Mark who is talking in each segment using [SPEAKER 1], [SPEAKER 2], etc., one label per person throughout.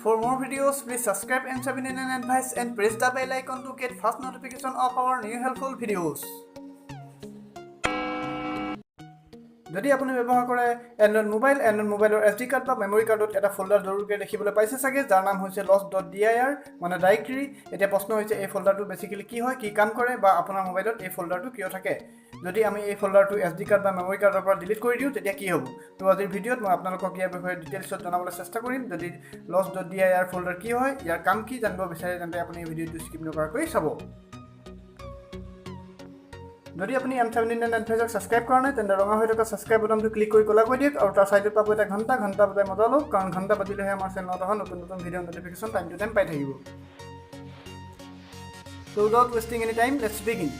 [SPEAKER 1] For more videos, please subscribe M79 Advice and press the bell icon to get first notification of our new helpful videos. যদি আপুনি ব্যৱহাৰ কৰে Android mobile, Android মোবাইলৰ SD card বা memory কাৰ্ডত এটা folder জৰুৰকৈ দেখিবলৈ পাইছে চাগে, যাৰ নাম হৈছে লছ.ডিআইআৰ, মানে ডাইৰেক্টৰী। এতিয়া প্ৰশ্ন হৈছে, এই ফ'ল্ডাৰটো বেচিকেলি কি হয়, কি কাম কৰে বা আপোনাৰ মোবাইলত এই ফ'ল্ডাৰটো কিয় থাকে? যদি আমি এই ফ'ল্ডাৰটো এছডি কাৰ্ড বা মেমৰি কাৰ্ডৰ পৰা ডিলিট কৰি দিওঁ, তেতিয়া কি হ'ব? তো আজিৰ ভিডিঅ'ত মই আপোনালোকক ইয়াৰ বিষয়ে ডিটেইলছত জনাবলৈ চেষ্টা কৰিম। যদি লছ.ডিআইআৰ ফ'ল্ডাৰ কি হয়, ইয়াৰ কাম কি জানিব বিচাৰে, তেন্তে আপুনি এই ভিডিঅ'টো স্কিপ নকৰাকৈ চাব। যদি আপুনি এম 79 এডভাইজক ছাবস্ক্ৰাইব কৰা নাই, তেন্তে ৰঙা হৈ থকা ছাবস্ক্ৰাইব বুটামটো ক্লিক কৰি ক'লা কৰি দিয়ক আৰু তাৰ ছাইডত পাব এটা ঘণ্টা। ঘণ্টা বজাই মজা লওক, কাৰণ ঘণ্টা বাজিলেহে আমাৰ চেনেলত অহা নতুন নতুন video' notification time to time পাই থাকিব। So without wasting any time, let's begin.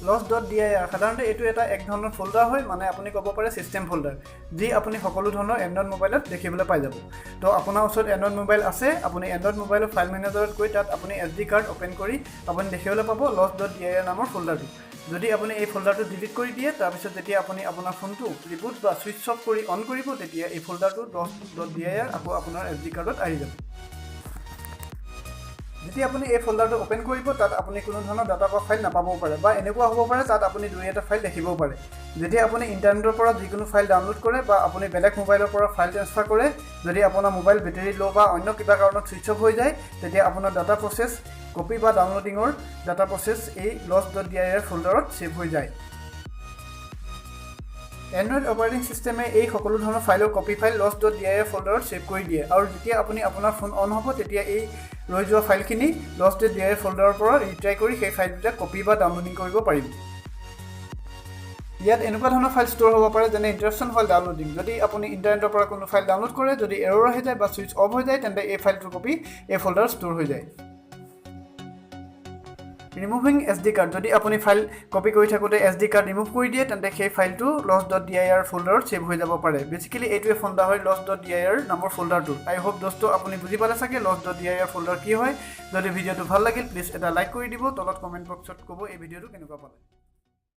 [SPEAKER 1] Loss.dir সাধাৰণতে এইটো এটা এক ধৰণৰ ফ'ল্ডাৰ হয়, মানে আপুনি ক'ব পাৰে ছিষ্টেম ফ'ল্ডাৰ, যি আপুনি সকলো ধৰণৰ এণ্ড্ৰইড মোবাইলত দেখিবলৈ পাই যাব। তো আপোনাৰ ওচৰত এণ্ড্ৰইড মোবাইল আছে, আপুনি এণ্ড্ৰইড মোবাইলৰ ফাইল মেনেজাৰত গৈ তাত আপুনি এছডি কাৰ্ড অ'পেন কৰি আপুনি দেখিবলৈ পাব লছ.ডিআইআৰ নামৰ ফ'ল্ডাৰটো। যদি আপুনি এই ফ'ল্ডাৰটো ডিলিট কৰি দিয়ে, তাৰপিছত যেতিয়া আপুনি আপোনাৰ ফোনটো ৰিবুট বা ছুইচ অফ কৰি অন কৰিব, তেতিয়া এই ফ'ল্ডাৰটো লছ.ডিআইআৰ আকৌ আপোনাৰ এছডি কাৰ্ডত আহি যাব। যেতিয়া আপুনি এই ফ'ল্ডাৰটো অ'পেন কৰিব, তাত আপুনি কোনো ধৰণৰ ডাটা বা ফাইল নাপাবও পাৰে বা এনেকুৱা হ'ব পাৰে, তাত আপুনি দুই এটা ফাইল দেখিবও পাৰে। যেতিয়া আপুনি ইণ্টাৰনেটৰ পৰা যিকোনো ফাইল ডাউনলোড কৰে বা আপুনি বেলেগ মোবাইলৰ পৰা ফাইল ট্ৰেন্সফাৰ কৰে, যদি আপোনাৰ মোবাইল বেটেৰী ল' বা অন্য কিবা কাৰণত ছুইচ অফ হৈ যায়, তেতিয়া আপোনাৰ ডাটা প্ৰচেছ কপি বা ডাউনলোডিঙৰ ডাটা প্ৰচেছ এই লছ.ডিআইআৰ ফ'ল্ডাৰত ছেভ হৈ যায়। এণ্ড্ৰইড অপাৰেটিং ছিষ্টেমে এই সকলো ধৰণৰ ফাইলৰ কপি ফাইল লছ.ডিআইআৰ ফ'ল্ডাৰত ছেভ কৰি দিয়ে আৰু যেতিয়া আপুনি আপোনাৰ ফোন অন হ'ব, তেতিয়া এই ৰৈ যোৱা ফাইলখিনি লছ.ডিআইআৰ ফ'ল্ডাৰৰ পৰা ৰিট্ৰাইভ কৰি সেই ফাইলবিলাক কপি বা ডাউনলোডিং কৰিব পাৰিব। ইয়াত এনেকুৱা ধৰণৰ ফাইল ষ্ট'ৰ হ'ব পাৰে, যেনে ইণ্টাৰাপশ্যন ফাইল ডাউনলোডিং। যদি আপুনি ইণ্টাৰনেটৰ পৰা কোনো ফাইল ডাউনলোড কৰে, যদি এৰৰ আহি যায় বা ছুইচ অফ হৈ যায়, তেন্তে এই ফাইলটোৰ কপি এই ফ'ল্ডাৰত ষ্ট'ৰ হৈ যায়। ৰিমুভিং এছডি কাৰ্ড। যদি আপুনি ফাইল কপি কৰি থাকোঁতে এছডি কাৰ্ড ৰিমুভ কৰি দিয়ে, তেন্তে সেই ফাইলটো লছ.ডিআইআৰ ফ'ল্ডাৰত ছেভ হৈ যাব পাৰে। বেচিকেলি এইটোৱে ফণ্ডা হয় লছ.ডিআইআৰ নামৰ ফ'ল্ডাৰটোৰ। আই হোপ দোস্ত, আপুনি বুজি পালে চাগে লছ.ডিআইআৰ ফ'ল্ডাৰ কি হয়। যদি ভিডিঅ'টো ভাল লাগিল, প্লিজ এটা লাইক কৰি দিব। তলত কমেণ্ট বক্সত ক'ব এই ভিডিঅ'টো কেনেকুৱা পালে।